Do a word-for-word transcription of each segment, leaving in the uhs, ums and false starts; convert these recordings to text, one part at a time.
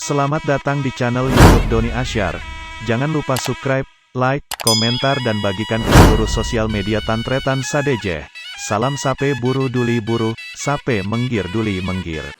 Selamat datang di channel YouTube Doni Asyar. Jangan lupa subscribe, like, komentar, dan bagikan ke seluruh sosial media tan-tarètan sadhâjâ. Salam sapè buru dhuli buru, sapè mèngghir dhuli mèngghir.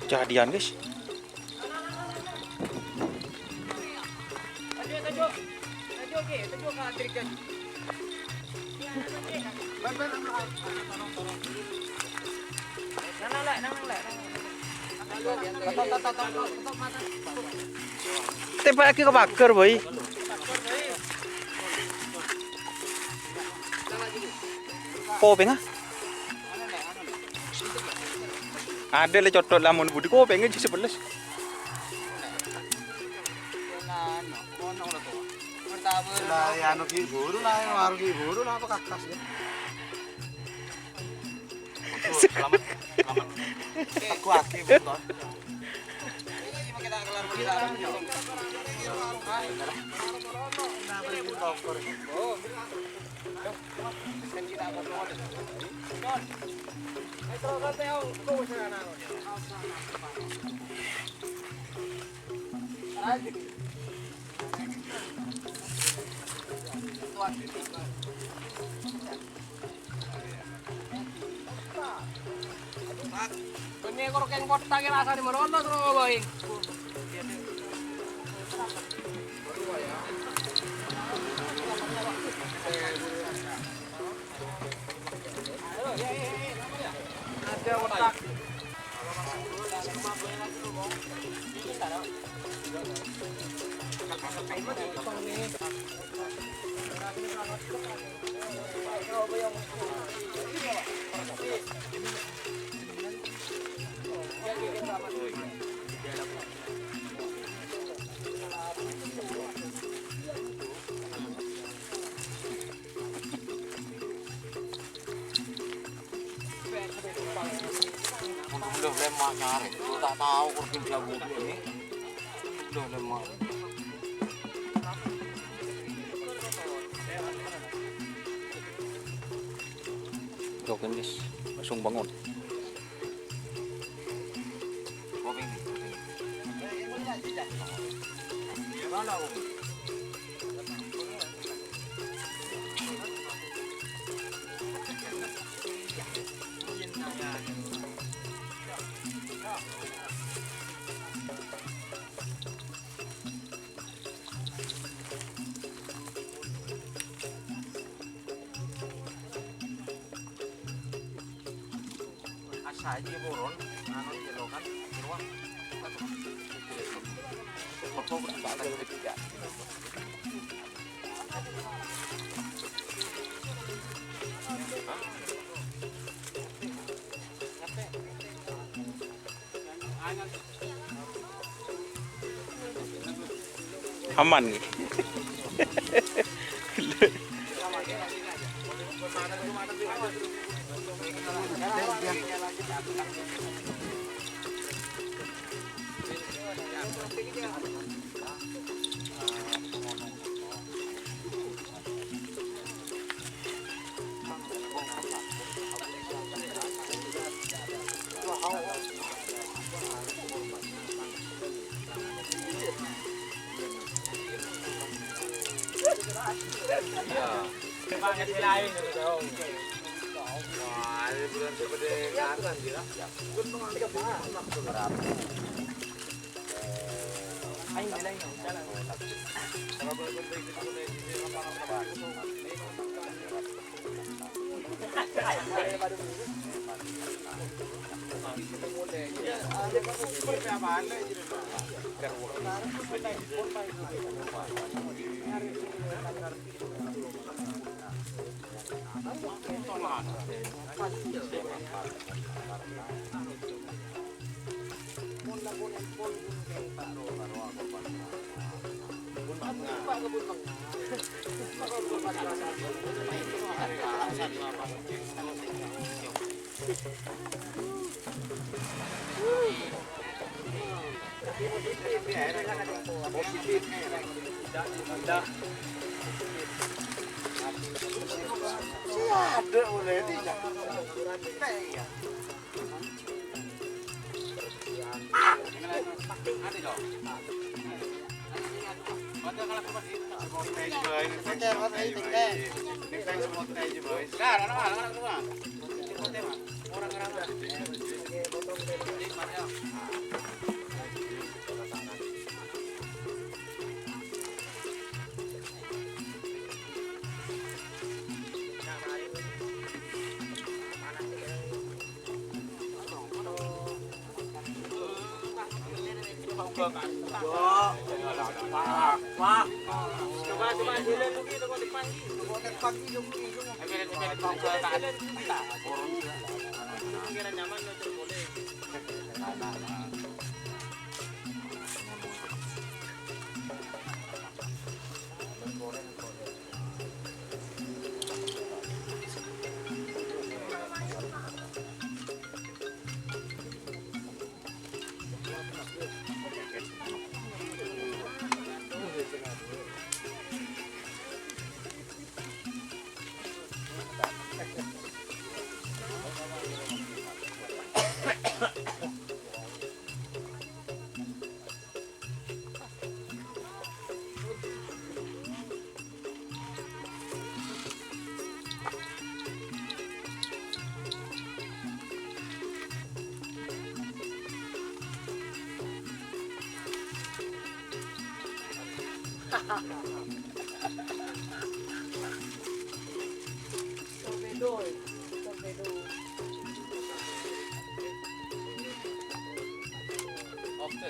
Cadian, guys. Tepa'aghi ka pagar, boy. Kopèngnga. Adâ' la cotthok lamon budi kopèngnga jhi' sapellès. La, ya, anu, ghi' buru la, ya, waru ghi' buru la, apa kakas, ya? Selamat, selamat. Aku aki, betul. Bânnè korkèng kottha' kè rasana manono, soro, boy. Udah, udah, lemak nyari. Gua tak tahu kalau dia jago ini. Udah, lemak. Tuh, guys, langsung bangun. Asa aja buron, anu, jelo kan, di ruang. Foto, foto, foto. Aman, nggih. Iya. Coba ngasih lain gitu dong. Wah, ini bulan seperti ngaran, gila. Ayo, ayo, ayo, jalan. Coba, coba, jalan lagi, toko depan. Toko depan, jalan lagi. Jalan nyaman, jalan boleh. Torpedo, eh. Torpedo. Oke.